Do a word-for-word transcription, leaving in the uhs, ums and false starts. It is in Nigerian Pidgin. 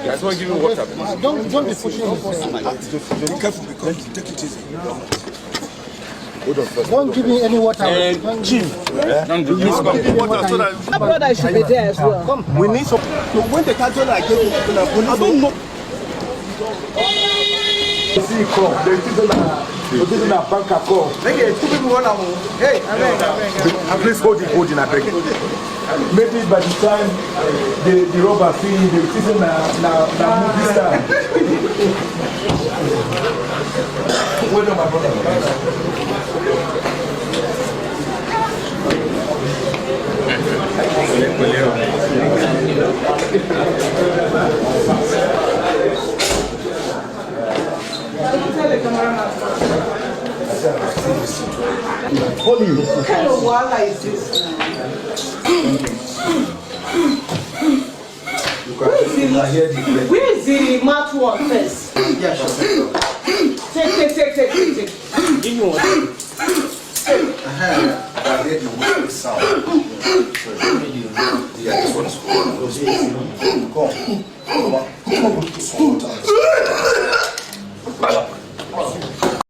That's why I give you water. Don't, don't be pushing. Be careful because you take it easy. Don't give me any water. Chief, don't do this. Don't give me water so that my brother should be there as well. Come. We need some. So when the cartel are getting people, I don't know. See, come. They still don't have, they still don't have banker, come. Make it two people run am o. Hey, abeg, abeg, abeg. Please hold it, hold it, abeg. Maybe by the time the, the robber see you, they will think say na, na, na movie star. Well done, my brother. What kind of wahala is this now? Where is the, where is the mouth one first? Take, take, take, take, take, take. Give me one. Come, come, come, come, put some water.